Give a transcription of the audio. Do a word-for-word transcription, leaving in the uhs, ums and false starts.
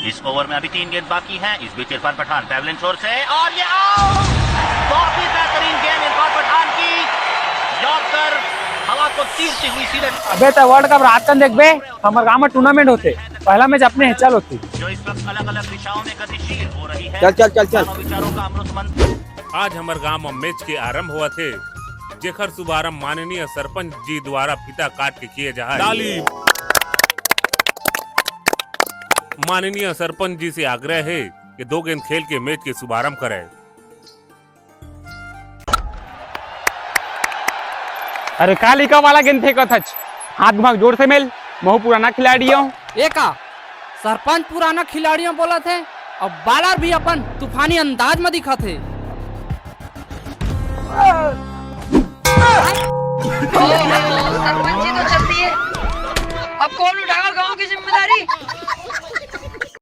इस ओवर में अभी तीन गेंद बाकी हैं। इस बीच इरफान पठान पैवलिन छोर से, और ये आउट। बहुत ही बेहतरीन गेंद इरफान पठान की, यॉर्कर हवा को चीरती हुई सीधे। अबे, त वर्ल्ड कप रात कन देखबे, हमर गांव में टूर्नामेंट होथे, पहला मैच अपने हे, चल होती। जो इस वक्त अलग-अलग दिशाओं में गतिशील हो रही है। चल, चल, चल, चल। दोनों विचारों का अमृत मंथन। आज हमर गांव में मैच के आरंभ होवत हे, जेकर शुभारंभ माननीय सरपंच जी द्वारा फीता काट के किए जाए। ताली। माननीय सरपंच जी से आग्रह हे कि दो गेंद खेल के मैच के शुभारंभ करे। अरे, का लइका वाला गेंद फेंकत हच? हाथ दिमाग जोर से मेल, महू पुराना खिलाड़ी हूँ। ए का, सरपंच पुराना खिलाड़ी हूँ बोलत हे, अउ बॉलर भी अपन तूफानी अंदाज में दिखत हे। ओहो, सरपंची तो चलती है, अब कौन उठाएगा गांव की जिम्मेदारी?